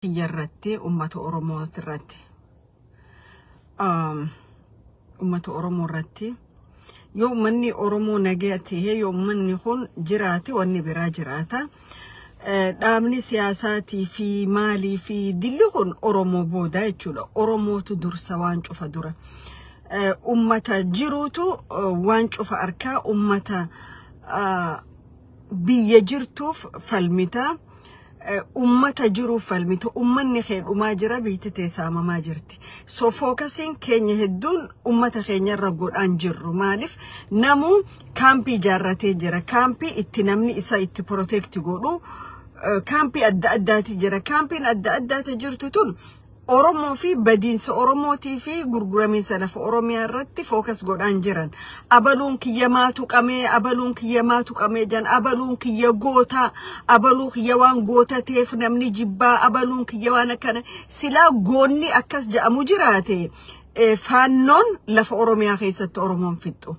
Kiyya irratti, uummata Oromoo irratti, uummata Oromoo irratti, yoo uummanni Oromoo nagaya ta'e, yoo uummanni kun jiraate, wanni biraa jiraata. Dhaabni siyaasaatii fi maalii fi dilli kun Oromoo booda jechuudha. Oromootu dursa waan cufa dura. Uummata jiruutu waan cufa harkaa, uummata biyya jirtuuf falmita. Ummata jiruuf falmita. Ummanni kee dhumaa jira, biyyi tee saamamaa jirti. So focusiin keenya hedduun ummata keenya irra godhaan jirru. Maaliif namuu kaampii ijaarratee jira. Kaampii itti namni isa itti protect godhu kaampii adda addaati jira. Kaampiin adda addaati jirtu tun Oromoo fi badiinsa Oromootii fi gurguramiinsa lafa Oromiyaa irratti focus godhaan jiran. Abaluun kiyya maatu qamee, abaluun kiyya maatu qamee jan, abaluun kiyya goota, abaluu kiyya waan gootateef namni jibbaa, abaluun kiyya waan akkana. Silaa goonni akkas jedhamu jiraate, faannoon lafa Oromiyaa keessatti Oromoon fixxu.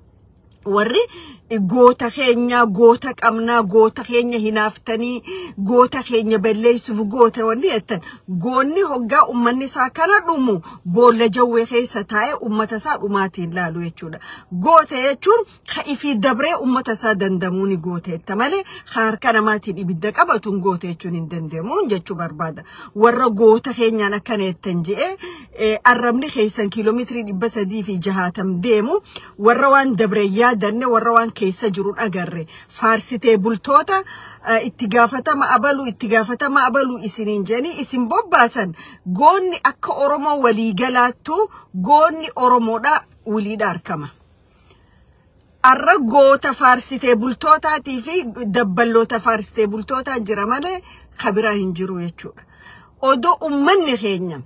Warri goota keenya, goota qabnaa, goota keenya hinaaftanii goota keenya balleessuuf goota wanni jettan, goonni hoggaa ummanni isaa kana dhumu boolla jawwee keessa taa'ee ummata isaa dhumaatiin laalu jechuudha. Goota jechuun ka ifii dabree ummata isaa dandamuu ni goota jetta malee harka namaatiin ibidda qabatuun goota jechuun hin danda'amu jechuu barbaada. Warra goota keenyaan akkana jettan je'ee arrabni keessan kiiloomeetirii 360 deemu, warra waan dabree yaadanne, warra waan keessa jiru agarre, faarsitee bultoota itti gaafatama abaluu, itti gaafatama abaluu isiniin jedhanii isin bobbaasan. Goonni akka Oromoo waliigalaattu goonni Oromoodha waliidha harkama. Arra goota faarsitee bultootaatii fi dabballoota faarsitee bultootaa jira malee kabiraa hin jiru jechuudha. Odoo ummanni keenya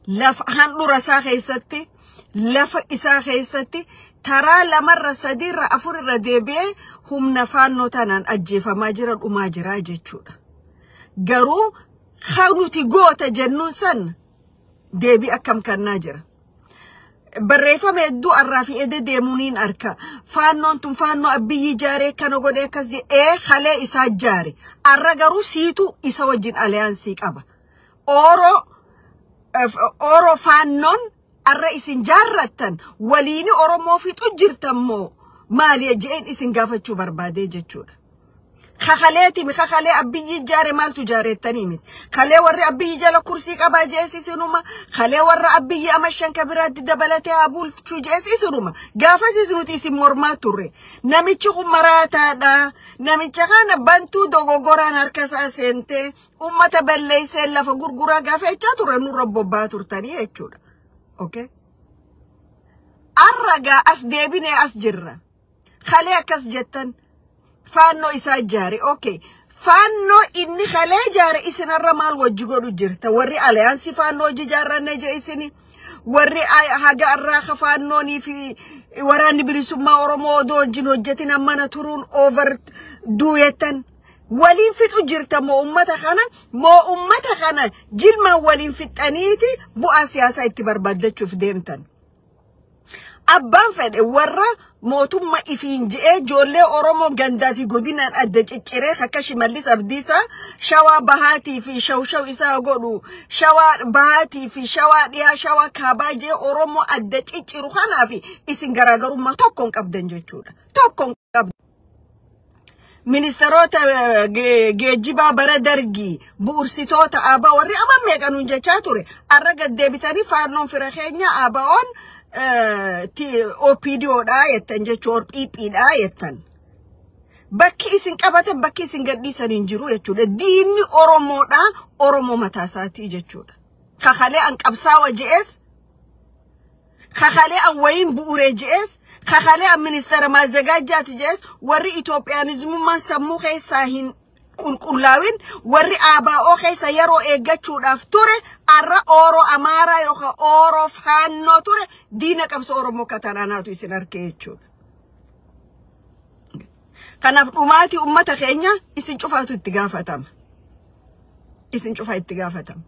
lafa handhura isaa keessatti, lafa isaa keessatti taraa lamarra, sadiirra, afurirra deebi'ee humna faannoo tanaan ajjeefamaa jira, dhumaa jira jechuudha. Garuu kan nuti goota jennuun san deebii akkam kannaa jira? Barreeffama hedduu arraa fi ede deemuuniin arka. Faannoon tun faannoo Abbiyyi ijaaree kana godhee akkas jedhee kalee isaa ijaare. Arra garuu siitu isa wajjin alliance qaba. Ooroo faannoon arra isin jaarrattan waliini Oromoo fixu jirtan moo maali je'een isin gaafachuu barbaadee jechuudha. Kakaleeti kakalee Abbiyyi ijaare maaltu ijaareettanii miti. Kalee warri Abbiyyi jala kursii qabaa jees isinuma. Kalee warra Abbiyyi amashan kabiraatti dabalatee haa bulchuu jees isinuma. Gaafas nuti isin mormaa turre. Namichi kun maraataadha. Namicha kana bantuu dogoggoraan harka isaa seentee uummata balleessee lafa gurguraa gaafa jechaa turre nurra bobba'aa turtanii jechuudha. Okay. Arragaa as deebinee as jirra. Kalee akkas jettan, faannoo isaa ijaare. Okay. Faannoo inni kalee ijaare isinarra maal wajji godhu jirta? Warri alliance faannoo hojii ijaarranne je isini. Warri haga irraa ka faannoonii fi waraanni bilisummaa Oromoo odoo wajjin hojjetin mana turuun over duuyettan. Waliin fixu jirta moo ummata kana, moo ummata kana jilmaan waliin fixxaniiti bu'aa siyaasaa itti barbaaddachuuf deemtan? Abbaan fedhe warra mootummaa ifiin je'ee ijoollee Oromoo gandaa fi godinaan adda cicciree akka Shimallis Abdiisaa Shawaa Bahaatii fi shawshaw isaa godhu, Shawaa Bahaatii fi Shawaa Dhiyaa, Shawaa Kaabaa jee Oromoo adda cicciru kanaaf isin garaagarummaa tokko hin qabdan jechuudha. Tokko hin qabdan. Ministeerota geejjibaa bara Dargii, bu'uursitoota ABO, warri amma meeqanuun jechaa ture, arra gaddeebitanii faannoon fira keenya, ABO'n OPDOdha jettan jechuun, PPdha jettan. Bakki isin qabatan, bakki isin gadhiisan hin jiru jechuudha. Diinni Oromoodha, Oromoo mataa isaatii jechuudha. Kakalee an qabsaawa je'es, kakalee an wayiin bu'uuree je'es, kakalee an ministeera maazagaajjaati je'es, warri Itoophiyaanizimummaan sammuu keessaa hin qulqullaawin, warri ABO keessa yeroo eeggachuudhaaf ture, arra Ooroo Amaaraa yookaan Ooroo Faannoo ture diina qabsoo Oromoo katanaanaatu isin arge jechuudha. Kanaaf dhumaatii uummata keenya isin cufaatu itti gaafatama. Isin cufa itti gaafatama.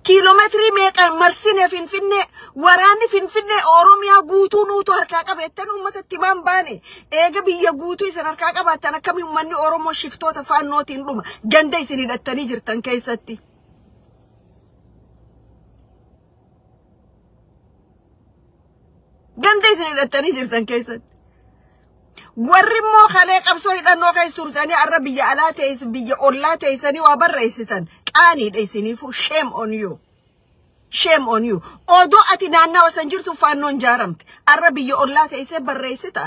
Kiiloomeetirii meeqaan marsine Finfinnee, waraanni Finfinnee Oromiyaa guutuu nuutu harkaa qabeettan uummatatti himaan baane. Eega biyya guutuu isin harkaa qabaattan akkami uummanni Oromoo shiftoota faannootiin dhuma ganda isin hidhattanii jirtan keessatti. Ganda isin hidhattanii jirtan keessatti. Warri immoo kalee qabsoo hidhannoo keessa turtanii har'a biyya alaa teess biyya ollaa teessanii waa barreessitan qaaniidha isiniifuu. Shame on you. Shame on you. Odoo ati naannawa san jirtu faannoon jaaramte har'a biyya ollaa teessee barreessita.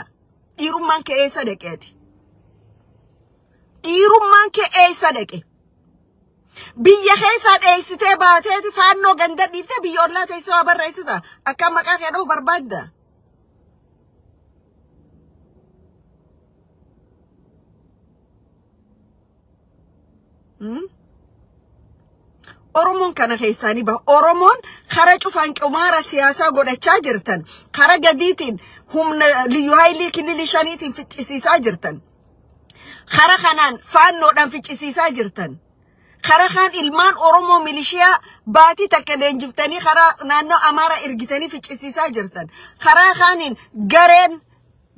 Dhiirummaan kee eessa dhaqeeti? Dhiirummaan kee eessa dhaqe? Biyya keessaa dheessitee baateeti faannoo ganda dhiiftee biyya ollaa teessee waa barreessita. Akkam maqaa kee dha'u barbaadda? Oromoon kana keessaanii baha. Oromoon kara cufaan qumaara siyaasaa godhachaa jirtan. Kara gadiitiin humna liyyuu haayilii kililii shaniitiin ficcisiisaa jirtan. Kara kanaan faannoodhaan ficcisiisaa jirtan. Kara kaan ilmaan Oromoo milishiyaa baatii takka leenjiftanii karaa naannoo Amaaraa ergitanii ficcisiisaa jirtan. Karaa kaaniin gareen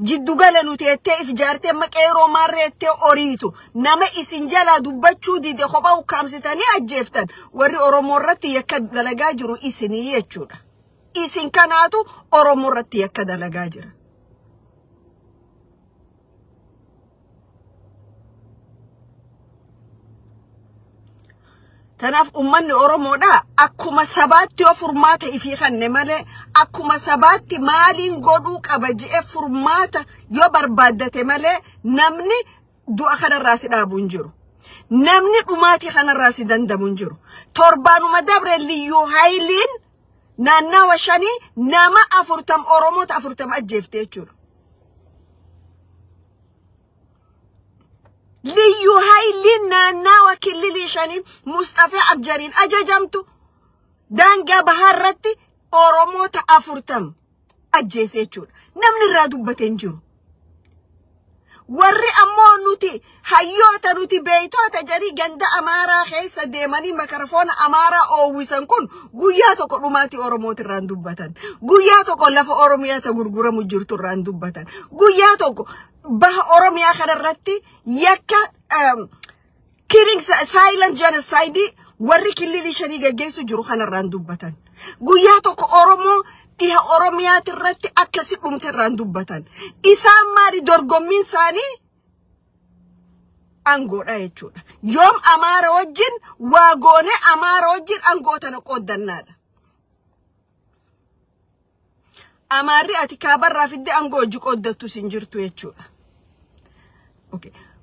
jiddugala nuti ettee if jaartee maqeeroo maarree ettee oriitu nama isin jalaa dubbachuu dide kophaa ukkaamsitanii ajjeeftan. Warri Oromoo irratti yakka dalagaa jiru isinii jechuudha. Isin kanaatu Oromoo irratti yakka dalagaa jira. Kanaaf uummanni Oromoodha akkuma sabaatti yoo furmaata ifii kanne malee, akkuma sabaatti maaliin godhuu qaba je'ee furmaata yoo barbaaddate malee, namni du'a kanarraa si dhaabu hin jiru. Namni dhumaatii kanarraa si dandamu hin jiru. Torbaanuma dabre liyyuu haayiliin naannawa shanii nama 40, Oromoota 40 ajjeefte jechuudha. Liyyuu haayiliin naannawa killilii shanii Mustafaa Abjariin ajajamtu daangaa bahaarratti Oromoota 40 ajjeese jechuudha. Namni irraa dubbate hin jiru. Warri ammoo nuti hayyoota, nuti beeytoota jedhanii ganda Amaaraa keessa deemanii makarafoona Amaaraa oowwisan kun guyyaa tokko dhumaatii Oromooti irraan dubbatan. Guyyaa tokko lafa Oromiyaa ta gurguramu jirtu irraan dubbatan. Guyyaa tokko baha Oromiyaa kanarratti yakka killing, silent genocide warri killilii shanii gaggeessu jiru kanarraan dubbatan. Guyyaa tokko Oromoo dhiha Oromiyaati irratti akkasi dhumte irraan dubbatan. Isaan maali dorgommiin isaanii? Aangoodha jechuudha. Yoom Amaara wajjin waa goone, Amaara wajjin aangoo tana qooddannaadha. Amaarri ati kaabarraa fidde aangoo hojii qooddattus hin jirtu jechuudha.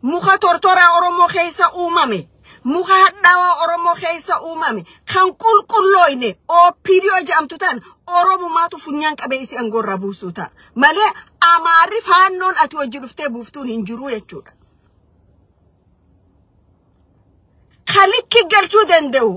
Muka tortoraa Oromoo keessa uumame, muka hadhaawaa Oromoo keessa uumame, kan qulqullooyne OPDO jedhamtu tan Oromumaatu funyaan qabee isii aangoorraa buusuu ta'a. Malee Amaarri faannoon ati hojii dhuftee buuftuun hin jiru jechuudha. Kalikki galchuu danda'u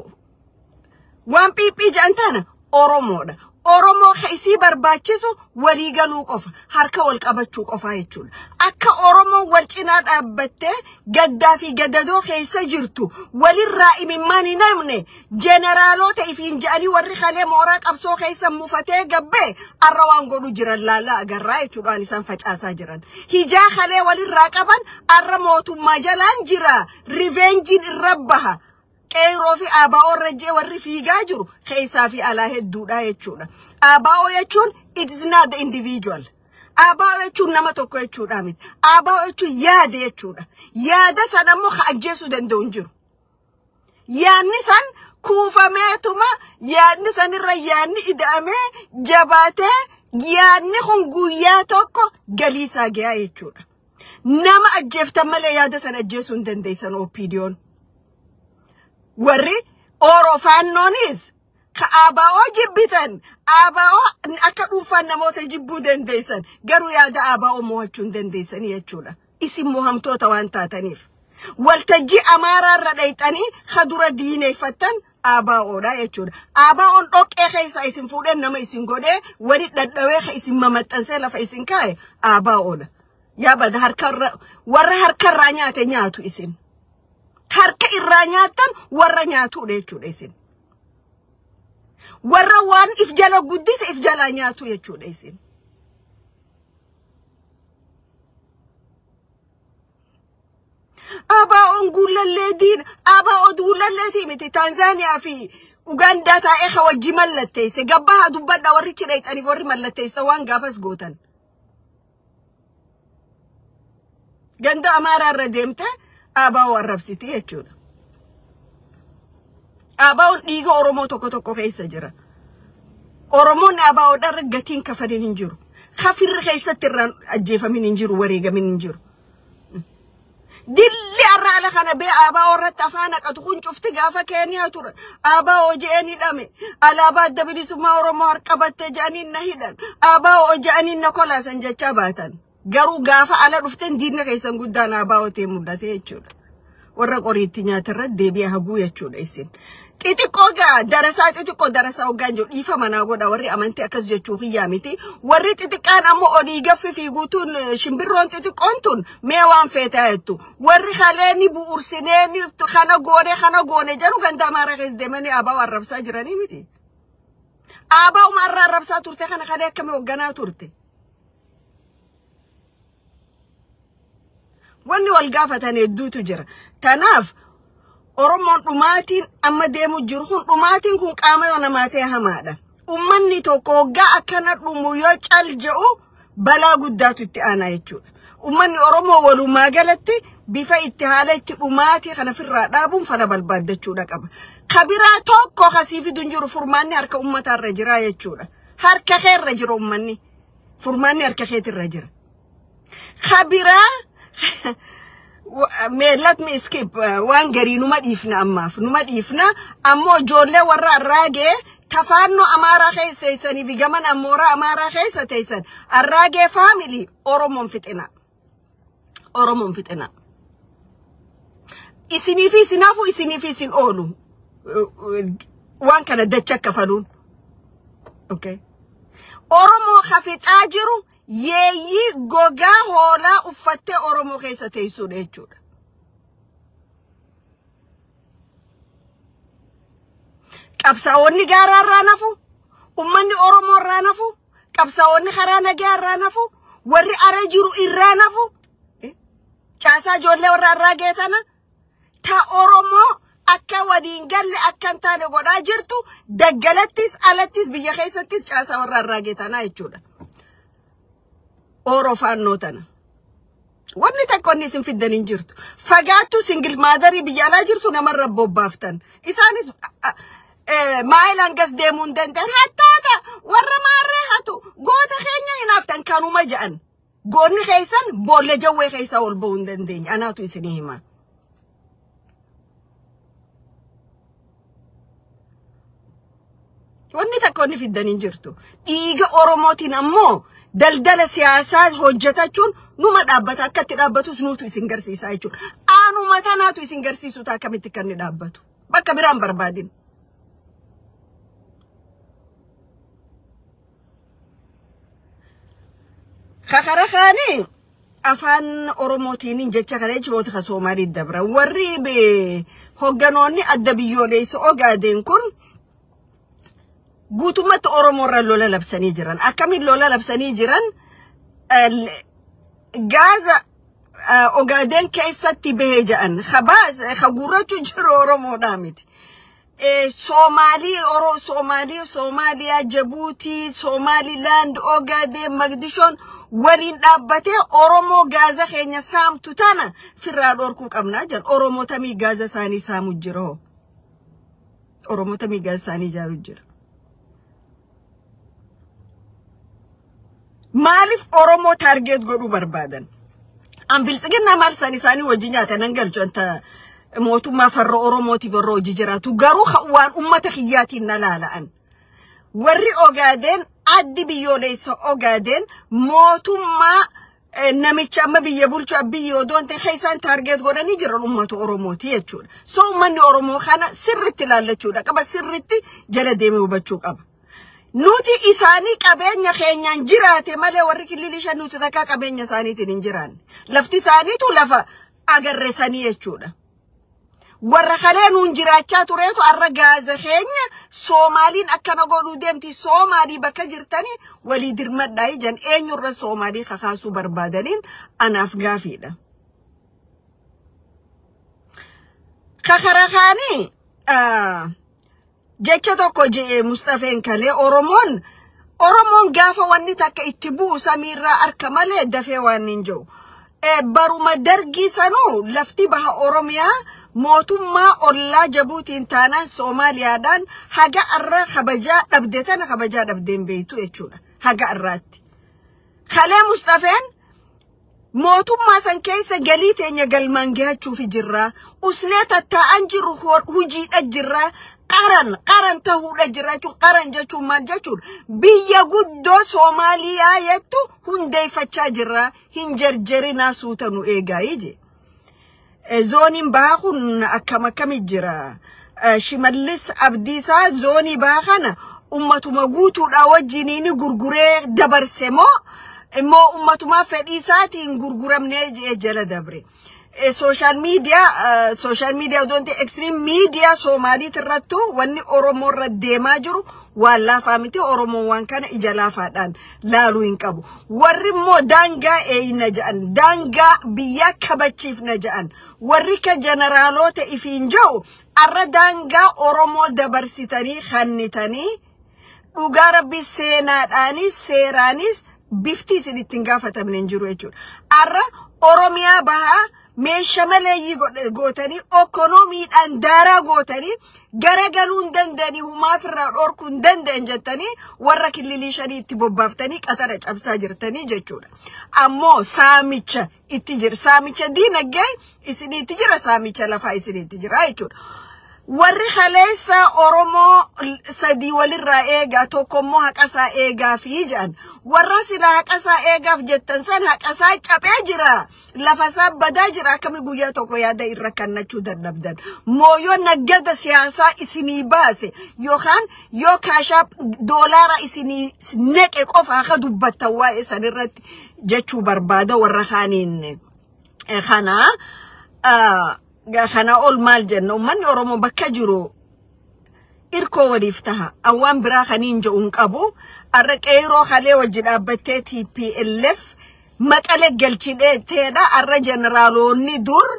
waan phiiphii jedhan tana Oromoodha. Oromoo isii barbaachisu walii galuu qofa, harka wal qabachuu qofa jechuudha. Akka Oromoo wal cinaa dhaabbattee gaddaa fi gadadoo keessa jirtu walirraa imimmaan hin hamne, jeneraalota ifiin jedhanii warri kalee mooraa qabsoo keessa mufatee gabbee arra waan godhu jiran laallaa agarraa jechuudha isaan facaasaa jiran. Hijaa kalee walirraa qaban arra mootummaa jalaan jira. Revengeiin irra baha. Qeeroo fi ABO irra jee warri fiigaa jiru keessaa fi alaa hedduudha jechuudha. ABO jechuun it is not the individual. ABO jechuun nama tokko jechuudha miti. ABO jechuun yaada jechuudha. Yaada sana immoo ka ajjeesuu danda'u hin jiru. Yaadni san kuufameetuma, yaadni sanirra yaadni ida'amee jabaatee yaadni kun guyyaa tokko galii isaa gahaa jechuudha. Nama ajjeeftan malee yaada sana ajjeesuu hin dandeessan OPDO'n. Warri Oro faannoonis ka ABO jibbitan, ABO akka dhuunfaan namoota jibbuu dandeessan, garuu yaada ABO mo'achuu hin dandeessanii jechuudha. Isin mo'amtoota waan taataniif. Waltajjii Amaaraa irra dhayxanii kadura diineeffattan ABOdha jechuudha. ABO'n dhoqqee keessa isin fuudhee nama isin godhee wali dhadhawee isin mamaxxansee lafa isin kaa'e ABOdha. Yaa bada harkarra warra harkarraa nyaate nyaatu isin. Harka irraa nyaattan warra nyaatudha jechuudha isin. Warra waan if jala guddise if jalaa nyaatu jechuudha isin. ABO'n guulallee diina, ABO guulalleetii miti Taanzaaniyaa fi Ugaandaa taa'ee ka wajji mallatteesse. Gabbaa haa dubbadhaa warri cidha warri mallatteesse waan gaafas gootan. Ganda Amaaraa irra deemte ABO arrabsiti jechuudha. ABO'n dhiiga Oromoo tokko tokko keessa jira. Oromoon ABOdhaan gatiin kafalin hin jiru. Kafirri keessatti irraan ajjeefamin hin jiru, wareegamin hin jiru. Dilli har'a ala kana bee ABO irratti afaan haqatu kun cufti gaafa Keeniyaa turan. ABO je'een hidhame. Alaabaa adda bilisummaa Oromoo harqabattee je'anii na hidhan. ABO je'anii na kolaasan jechaa baatan. Garuu gaafa ala dhufteen diinna keessan guddaan ABO ta'e mul'ate jechuudha. Warra qoriitti nyaatarra deebi'ee haguu jechuudha isin. Xixiqqoo gaa darasaa xixiqqoo darasaa hoggaan jiru dhiifa manaa godha warri amantii akkas jechuu kiyyaa miti. Warri xixiqqaan ammoo olii gaffi fiiguutuun shimbirroon xixiqqoon tun mee waan feetaa jettu. Warri kalee ni bu'ursinee ni kana goone kana goone jedhu ganda Amaaraa keessa deemanii ABO arrabsaa jiranii miti. ABO arra arrabsaa turte kana kalee akkamii hogganaa turte. Wanni wal gaafatan hedduutu jira. Tanaaf Oromoon dhumaatiin amma deemu jiru kun dhumaatiin kun qaama yoo namaa ta'e hamaadha. Uummanni tokko hoggaa akkana dhumu yoo cal je'u balaa guddaatu itti aanaa jechuudha. Uummanni Oromoo walumaa galatti bifa itti haala itti dhumaatii kana ofirraa dhaabuun fala barbaaddachuudha qaba. Kabiraa tokko kasii fidu hin jiru furmaanni harka uummataarra jira jechuudha. Harka keerra jira uummanni. Furmaanni harka keetirra jira. Kabiraa Mee let me skip waan garii numa dhiifna ammaaf numa dhiifna ammoo ijoollee warra arraagee tafaannoo Amaaraa keessa teessanii fi gaman ammooraa Amaaraa keessa teessan arraagee family Oromoon fixina. Oromoon fixina. Isinii fi isinaafuu isinii fi isin oolu waan kana dacha kafaluun. Okay. Oromoo ka fixaa jiru yeeyyii gogaa hoolaa uffattee Oromoo keessa teessuudha jechuudha. Qabsaa'onni gaaraa irraa nafu, uummanni Oromoo irraa nafu, qabsaa'onni karaa nagaa irraa nafu, warri ara jiru irraa nafu, caasaa ijoollee warra irraa geetana, ta Oromoo akka waliin galle akka hin taane godhaa jirtu daggalattis alattis biyya keessattis caasaa warra irraa geetanaa jechuudha. Ooroo faannoo tana. Wanni takka wanni isin fiddan hin jirtu. Fagaattu single mother biyya alaa jirtu namarra bobbaaftan. Isaanis maayil hangas deemuu hin danda'an. Hattoota warra maarree hatu goota keenya hinaaftan kanuma ja'an. Goonni keessan boolla jawwee keessaa ol ba'uu hin dandeenye. Anaatu isinii hima. Wanni takka wanni fiddan hin jirtu. Dhiiga Oromootiin ammoo daldala siyaasaa hojjetachuun numa dhaabbata akka itti dhaabbatus nuutu isin garsiisaa jechuudha. Aanuma tanaatu isin garsiisu ta'a akkamitti akka inni dhaabbatu. Bakka biraan barbaadin. Kakara kaanii afaan Oromootiin jecha kana jechoota ka Soomaalii dabra. Warri hogganoonni adda biyyoolessa Ogaadeen kun guutummaatti Oromoo irra lola labsanii jiran. Akkamiin lola labsanii jiran? Gaaza Ogaadeen keessatti bahee jedhan. Ka gurrachuu jiru Oromoodhaa miti. Soomaalii, Soomaalii, Soomaaliyaa, Jabuutii, Somaalilaand, Ogaadeen, Magdishoon waliin dhaabbatee Oromoo gaaza keenya saamtu tana firraa dhorkuu qabnaa jedhan. Oromoo tamii gaaza isaanii saamu jira hoo? Oromoo tamii gaaza isaanii ijaaru jira? Maaliif Oromoo target godhuu barbaadan? An biltsiginnaa maal isaan isaanii wajjin nyaatan nan galchu anta mootummaa farra Oromootiif warra hojii jiraatu garuu waan ummata kiyyaatiin na laala'an. Warri Ogaadeen addi biyyoolessa Ogaadeen mootummaa namicha amma biyya bulchu biyya odoon ta'e isaan target godhanii jiran ummata Oromooti jechuudha. So uummanni Oromoo kana sirritti ilaallachuudha qaba sirritti jala deemee hubachuu qaba. Nuti isaanii qabeenya keenyaan jiraate malee warri kililii shan nuti takka qabeenya isaaniitiin hin jiraanne. Lafti isaaniitu lafa agarreessanii jechuudha. Warra kalee nuun jiraachaa tureetu arra gaaza keenya Soomaaliin akkana godhuu deemti. Soomaalii bakka jirtanii walii dirmadhaa ijaan eenyurra Soomaalii kakaasuu barbaadaniin anaaf gaafiidha. Kakara kaanii jecha tokko je'e Mustafeen kalee Oromoon gaafa wanni takka itti bu'u samiirraa harka malee dafee waan hin jiru. Baruma dargii sanuu lafti baha Oromiyaa mootummaa ollaa Jabuutiin taanaan Soomaaliyaadhaan haga arra kabajaa dhabde tana kabajaa dhabdeen beektu jechuudha. Haga arraatti. Kalee Mustafeen mootummaa san keessa galii teenya galmaan gahachuuf jirra. Usnee tattaa'an jiru hojiidha jirra. Qaran ta'uudha jira jechuun qaran jechuun maal jechuudha? Biyya guddoo Soomaaliyaa jettu hundeeffachaa jirra. Hin jarjarinaa suuta nu eegaa je. Zooniin bahaa kun akkam akkami jira? Shimallis Abdiisaa zoonii bahaa kana ummatuma guutuudha wajjiniin gurguree dabarse moo immoo ummatumaa fedhii isaatiin gurguramnee jala dabre. Social media odoon ta'e extreme media Soomaaliit irrattu wanni Oromoo irra deemaa jiru waan laafaa miti. Oromoon waan kana ija laafaadhaan laaluu hin qabu. Warri immoo daangaa eeyna ja'an, daangaa biyyaa kabachiifna ja'an, warri ka jeneraalota ifiin jiru arra daangaa Oromoo dabarsitanii kannitanii dhugaa rabbi seenaadhaanis seeraanis bifti isin ittiin gaafatamne hin jiru jechuudha. Arra Oromiyaa bahaa meeshaa maleeyyii gootanii ekonomiidhaan daaraa gootanii garagaluu hin danda'anii humaaf irraa dhorkuu hin danda'an jettanii warra kililii shanii itti bobbaaftanii qatara cabsaa jirtanii jechuudha. Ammoo saamicha itti jira. Saamicha diinagdee isiniitti jira. Saamicha lafaa isiniitti jira jechuudha. Warri kaleessa Oromoo sadii walirraa eegaa tokko immoo haqasaa eegaa fi jedhan. Warra silaa haqasaa eegaaf jettan san haqasaa caphee jira. Lafasaa badaa jira. Akkami guyyaa tokko yaada irra kannachuu dadhabdan. Mooyoo naggada siyaasaa isinii baase yookaan yoo kaashaa doolaara isinii neqe qofa akka dubbattan waa'ee san irratti jechuu barbaada warra kaaniin. Kana kana ol maal jenna uummanni Oromoo bakka jiru irkoo waliif taha. Awwaan biraa kaniin jedhu hin qabu. Arra qeeroo kalee wajji dhaabbattee TPLF maqalee galchidhee teedha. Arra jeneraaloonni dur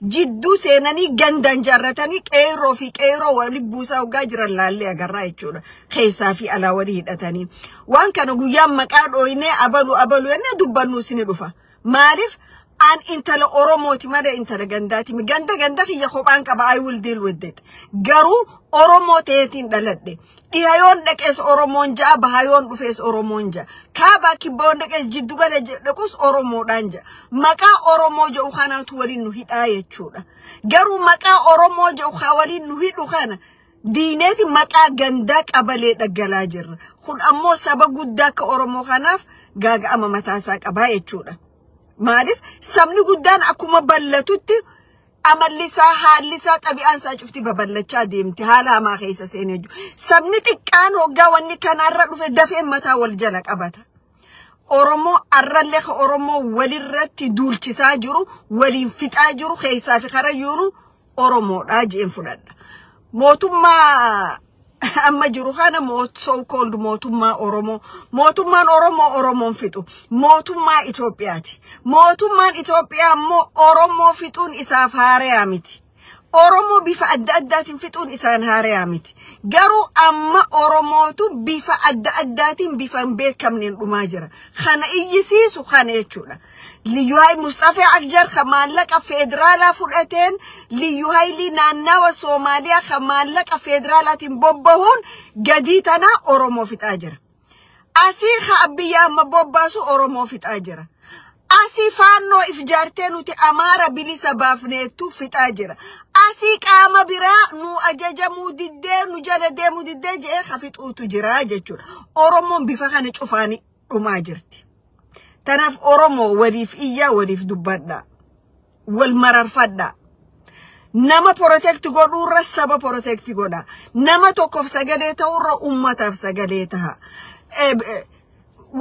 jidduu seenanii gandaan jaarratanii qeeroo fi qeeroo wali buusaa hoggaa jiran laallee agarraa jechuudha. Keessaa fi alaa walii hidhatanii. Waan kana guyyaan maqaa dhooyinee abalu abalu jennee dubbannu isin dhufa. Maaliif? An intala Oromooti malee intala gandaati. Ganda ganda kiyya kophaan qaba. I will deal with it. Garuu Oromoo ta'eetiin dhaladhe. Dhihayoon dhaqees Oromoon ja'a, bahayoon dhufees Oromoon ja'a. Kaabaa kibboon dhaqees jiddu gala dhaquus Oromoodhaan ja'a. Maqaa Oromoo jedhu kanaatu waliin nu hidhaa jechuudha. Garuu maqaa Oromoo jedhu kan waliin nu hidhu kana diineeti maqaa gandaa qabalee dhaggalaa jirra. Kun ammoo saba guddaa akka Oromoo kanaaf gaaga'ama mataasaa qabaa jechuudha. Maaliif sabni guddaan akkuma ballatutti amalli isaa haalli isaa xabi'aan isaa cufti babal'achaa deemti haala hamaa keessa seenee jiru. Sabni xiqqaan hoggaa wanni kanarra dhufe dafee mataa wal jala qabata. Oromoo arrallee Oromoo walirratti duulchisaa jiru waliin fixaa jiru keessaa fi karayyuunu Oromoodha jeen fudhadha. Mootummaa amma jiru kana so called mootummaa Oromoo. Mootummaan Oromoo Oromoon fixu. Mootummaa Itoophiyaati. Mootummaan Itoophiyaa immoo Oromoo fixuun isaaf haarayaa miti. Oromoo bifa adda addaatiin fixuun isaan haarayaa miti. Garuu amma Oromootu bifa adda addaatiin bifa hin beekamneen dhumaa jira. Kana iyyisiisu kana jechuudha. Liyyuu Haayil Mustafee Akjar kan maallaqa federaalaa fudhateen Liyyuu Haayilii naannawa Soomaaliyaa kan maallaqa federaalaatiin bobbahuun gadii tanaa Oromoo fixaa jira. Asii kan biyya amma bobbaasu Oromoo fixaa jira. Asii faannoo if jaartee nuti Amaara bilisa baafneettu fixaa jira. Asii qaama biraa nu ajajamuu diddee nu jala deemuu diddee je'ee ka fixuutu jira jechuudha. Oromoon bifa kana cufaanii dhumaa jirti. Tanaaf Oromoo waliif iyyaa waliif dubbadhaa. Wal mararfadhaa. Nama protect godhuurra saba protect godha. Nama tokkoof sagalee ta'urra uummataaf sagalee ta'a.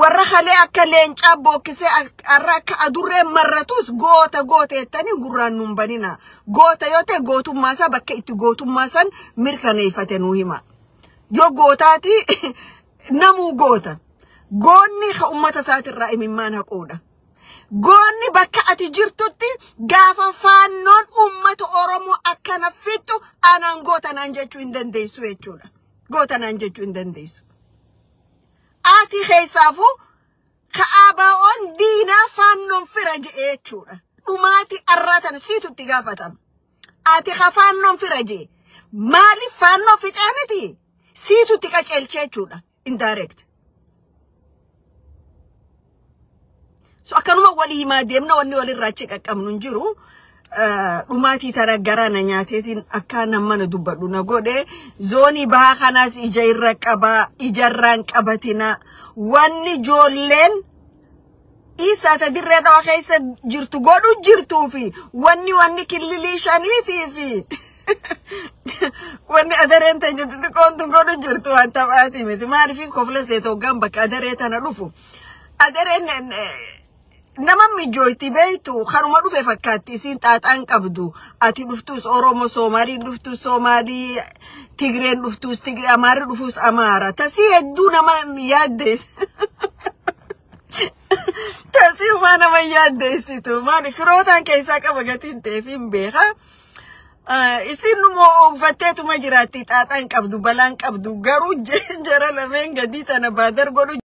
Warra halee akka leencaa bookkisee har'a akka adurree marratus goota goota jettanii gurraan nuun banina. Goota yoo ta'e gootummaa isaa bakka itti gootummaa san mirkaneeffate nuu hima. Yoo gootaati namuu goota. Goonni ka uummata isaatirraa imimmaan haquudha. Goonni bakka ati jirtutti gaafa faannoon uummata Oromoo akkana fixxu anaan goota naan jechuu hin dandeessu jechuudha. Goota naan jechuu hin dandeessu. Ati keessaafuu ka ABO'n diinaa faannoon fira je'e jechuudha. Dhumaati arraa tana siitu itti gaafatama. Ati ka faannoon fira je'e. Maaliif faannoo fixee miti? Siitu itti qaceelchee jechuudha. Indirect. So akkanuma walii himaa deemna, wanni walirraa achi qaqqabnu hin jiru. Dhumaatii tana gara na nyaateetiin akka mana dubbadhu na godhe. Zoonii bahaa kanaas ija irra qabaa, ijarraan qabatina. Wanni ijoolleen isaa ta Dirree Dhawaa keessa jirtu godhu jirtuu fi wanni killilii shaniitii fi wanni adareen teenya xixiqqoon tun godhu jirtu waan taphaati miti. Maaliifin kofla seeta hoggaan bakka adaree tana dhufu? Adareen nama mijooyti beeytu, kanuma dhufe fakkaatti isiin xaaxaan qabdu. Ati dhuftus Oromo, Soomaaliin dhuftus Soomaalii, Tigreen dhuftus Tigree, Amaarri dhufus Amaara. Tasii hedduu nama yaaddees. Tasii waa nama yaaddeessitu. Maali, firootaan keessaa qaba gatiin ta'eef hin beeka. Isin immoo uffatteetuma jiraatti, xaaxaan qabdu, balaan qabdu, garuu jara lameen gadii tana baadar godhu.